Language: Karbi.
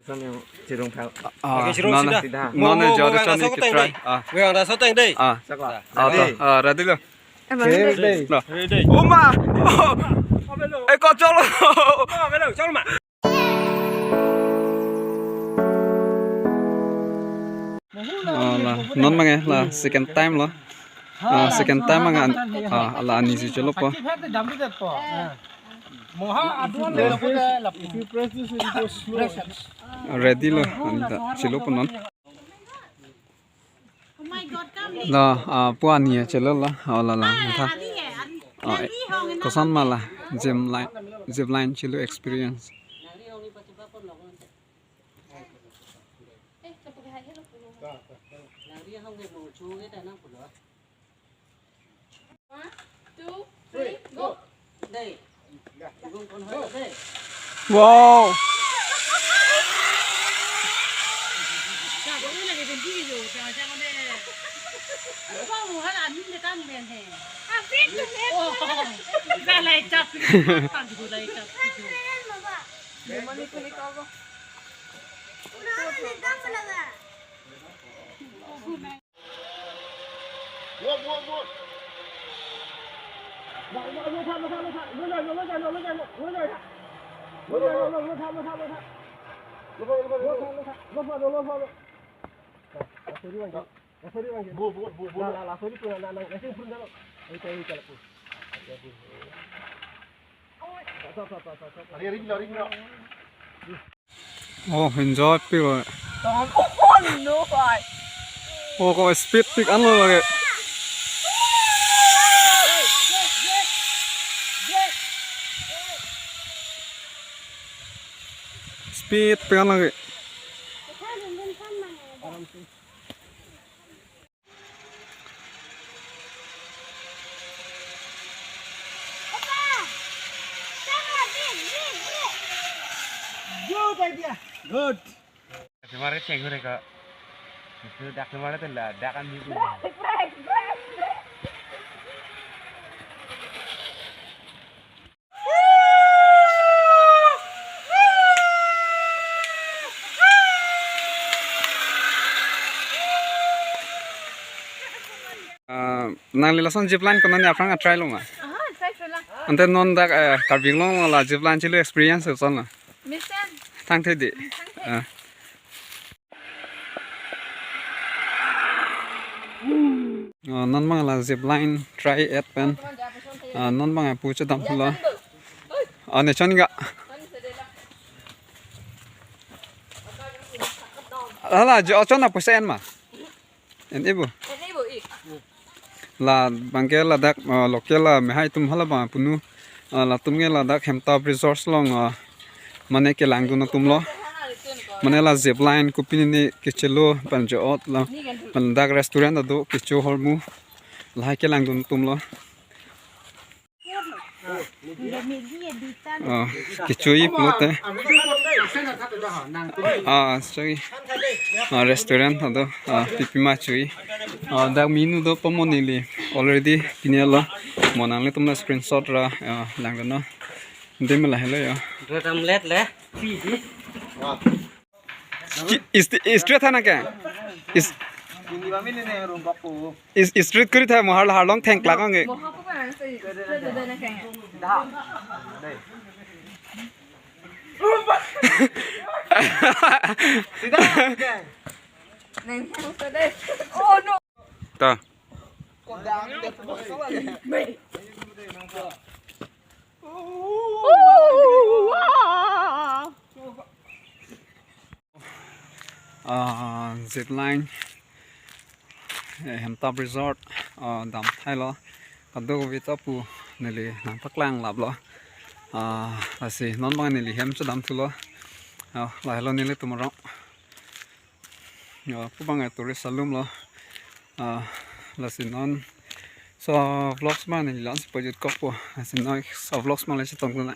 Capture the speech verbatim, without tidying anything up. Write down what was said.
Chirung phal. Ah, oke, chirung non, sida. Non, mo, mo, jor mo, chon nang ki try. Ah. Mo, nang so teng dei. Ah. Chak la. Ah, ready? To, ah, ready lo. Emang ready. Ready. Lo. Ready. Oma! Eh, kok cholo. Cholo ma. Oh, la, non abang ke la second time lo. Ah, second time abang an, ah, la ani si cholo po. Moha aduan le lapu de lapu. If you press this, it goes slow. Ready lo, ani ta cholo po non. Oh my God, come. La, ah, pu ani cholo la, oh, la, la, ah, tha. Ani hai, ani. Oh, ani eh, hong na. Koson ma la, zip line, zip line cholo experience. One, two, three, go. Wow. Oh, enjoy pik lo. Oh no, bhai. Oh, ko speed pik an lo lake. Speed pik an lake. Good idea. Good. Kemare cek hure ko. Itu dak kemare tuh lah, dak kan gitu. Ah, nangli lason zip line ko nangli aphrang a-try lo ma? Aha, try lo la. Ante non dak, eh, Karbi Anglong la zip line cholo experience koson lo? Mesen. Thangthe dei. Hmm, thangthe. Ah. Oh, non abang la zip line try et pen. Ah, non abang apu chedam lo. Ah, ne chon ga. Hala, jo chon apu sen ma. En-e bo. En-e bo ik. La abang ke ladak, ah, local la mehai atum hala abang punu. Ah, latum ke ladak Hemtap Resort along, ah, mane kelangdun atum lo. Mane la zip line kopine ne kechelo pen jo-ot lo. Pen dak restaurant ta do kecho ahormu. Lahai kelangdun atum lo. Oh, kecho-i pulote. Ah, sorry. Ah, restaurant ta do. Ah, pipima cho-i. Ah, dak menu do pamo neli already pini lo. Mo nanglitum la screenshot ra, ah, langdunnon. Dim la helo ya. Dua tam let le. Ki-, is, is straight hai na kya? Is, is, is straight kori tha, mo har, harlong thengklak ang e. Oh no. Ta. Ah, zip line, eh, Hemtap Resort, ah, damthai lo. Kadokave ta pu neli nangpaklang lap lo. Ah, lasi non abang neli hem chedam thulo. Ah, lahelo nelitum arong. Ya, pu abang ya tourist alum lo. Ah, lasi non so vlogs ma neli la-an si pajut kok po. Lasi non so vlogs ma le chetong na.